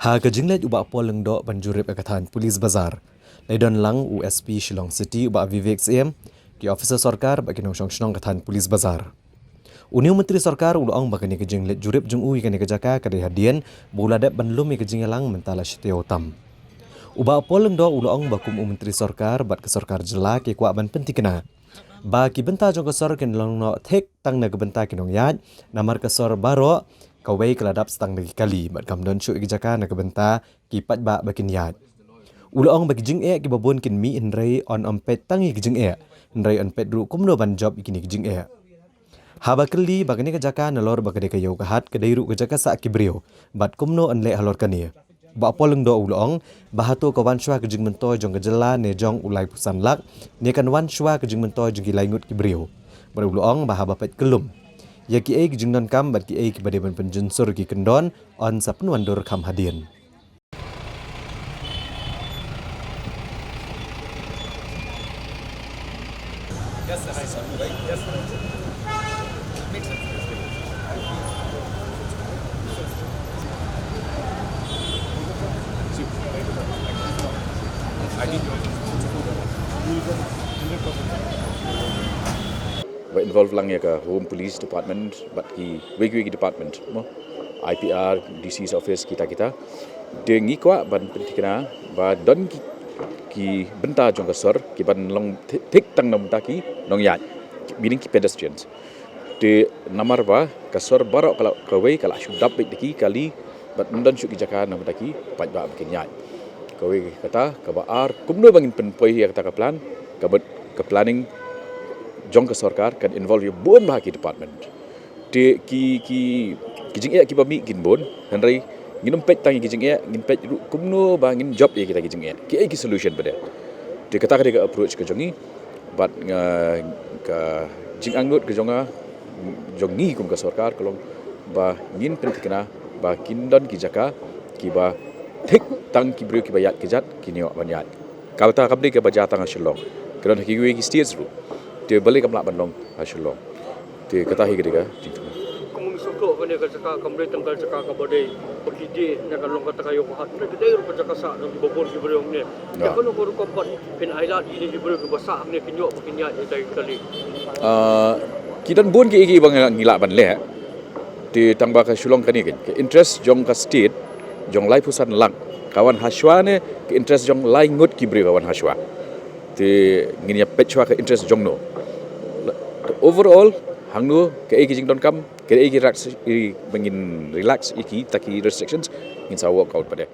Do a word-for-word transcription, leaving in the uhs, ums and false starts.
Ha ka jingleit u Bah Paul Lyngdoh ban jurip ha ka thaiñ Police Bazar, la don lang u S P Shillong City u Bah Vivek Syiem, ki officer sorkar bad ki nongshong shnong ka thaiñ Police Bazar. Une u Myntri Sorkar u la ong ba kane ka jingleit jurip jong u ïa kane ka jaka ka dei hadien ba u la dep ban lum ïa ka jingïalang mynta la shi taïew tam. U Bah Paul Lyngdoh u la ong ba kum u Myntri Sorkar bad ka sorkar jylla ki kwah ban pynthikna ba ki bynta jong ka sor kin long noh thik tang na ka bynta ki nongïaid, namar ka sor baroh kawei ka la dap tang da ki kali bad kam don shuh ïa ki jaka na ka bynta ki paidbah ba kin ïaid. U la ong ba ki jingeh kiba bun kin mih hynrei yn ym peit tang ïa ki jingeh, hynrei yn peit ruh kumno ban jop ïa kine ki jingeh. Haba kylli ba kane ka jaka nalor ba ka dei ka ïew ka hat ka dei ruh ka jaka sah ki briew, bad kumno yn leh halor kane. Bah Paul Lyngdoh u la ong ba hato ka wan shuwa ka jingmyntoi jong ka jylla ne jong u laiphew san lak, ne kan wan shuwa ka jingmyntoi jong ki laingut ki briew. Bad u la ong ba haba peit kyllum ïa kiei ki jingdonkam bad kiei kiba dei ban pynjynsur ki kyndon, yn sa pynwandur kham hadien. Ba involve lang ïa ka Home Police Department bad kiwei kiwei ki department, mo, I P R, D C's office, kita kita. Te ngi kwah ban pynthikna ba don ki, ki bynta jong ka sor kiban long thi-, thik tang na bynta ki nongïaid, meaning ki pedestrians. Te namar ba ka sor baroh ka la, kawei ka la shu dap beit da ki kali bad ym don shuh ki jaka na bynta ki paidbah ba kin ïaid. Kawei kata, kaba ar, kumno ba ngin pynpoi ïa kata ka plan, kaba, ka planning jong ka sorkar kan involve ïa bun bah ki department. Te ki, ki, ki jingeh kiba mih kin bun, hynrei ngin ym peit tang ïa ki jingeh, ngin peit ruh kumno ba ngin jop ïa kita ki jingeh. Kiei ki solution ba dei. Te kata ka dei ka approach ka jong ngi, bad nga, ka jingangnud ka jong nga, jong ngi kum ka sorkar ka long ba ngin pynthikna ba kin don ki jaka kiba thik tang ki briew kiba ïaid ki jait kin ïoh ban ïaid. Kata kam dei kaba jia tang ha Shillong. Ka don ha kiwei ki states ruh. Te balei kam lah ban long ha Shillong. Te kata hi ka dei ka jingthmu. Kum u Myntri Sorkar, kane ka jaka kam dei tang ka jaka kaba dei ba ki die ne kan long kata ka ïew ka hat. Ka dei ruh ka jaka sah jong kiba bun ki briew ne. Ïa. Te kano ka rukom pat phin ailad ïa kine ki briew kiba sah ne kin ïoh ba kin ïaid ïa kita ki kali. Ah, ki don bun kiei kiei ba ngi lah ban leh. Te tang ba ka Shillong kane ka, ka interest jong ka state jong laiphew san lak ka wan ha shuwa ne ka interest jong laingut ki briew ka wan ha shuwa. Te ngin ïa peit shuwa ka interest jong no. Te overall, hangno kaei ki jingdonkam, kaei ki relax, i, ba ngin relax ïa kita ki restrictions, ngin sa work out pat de.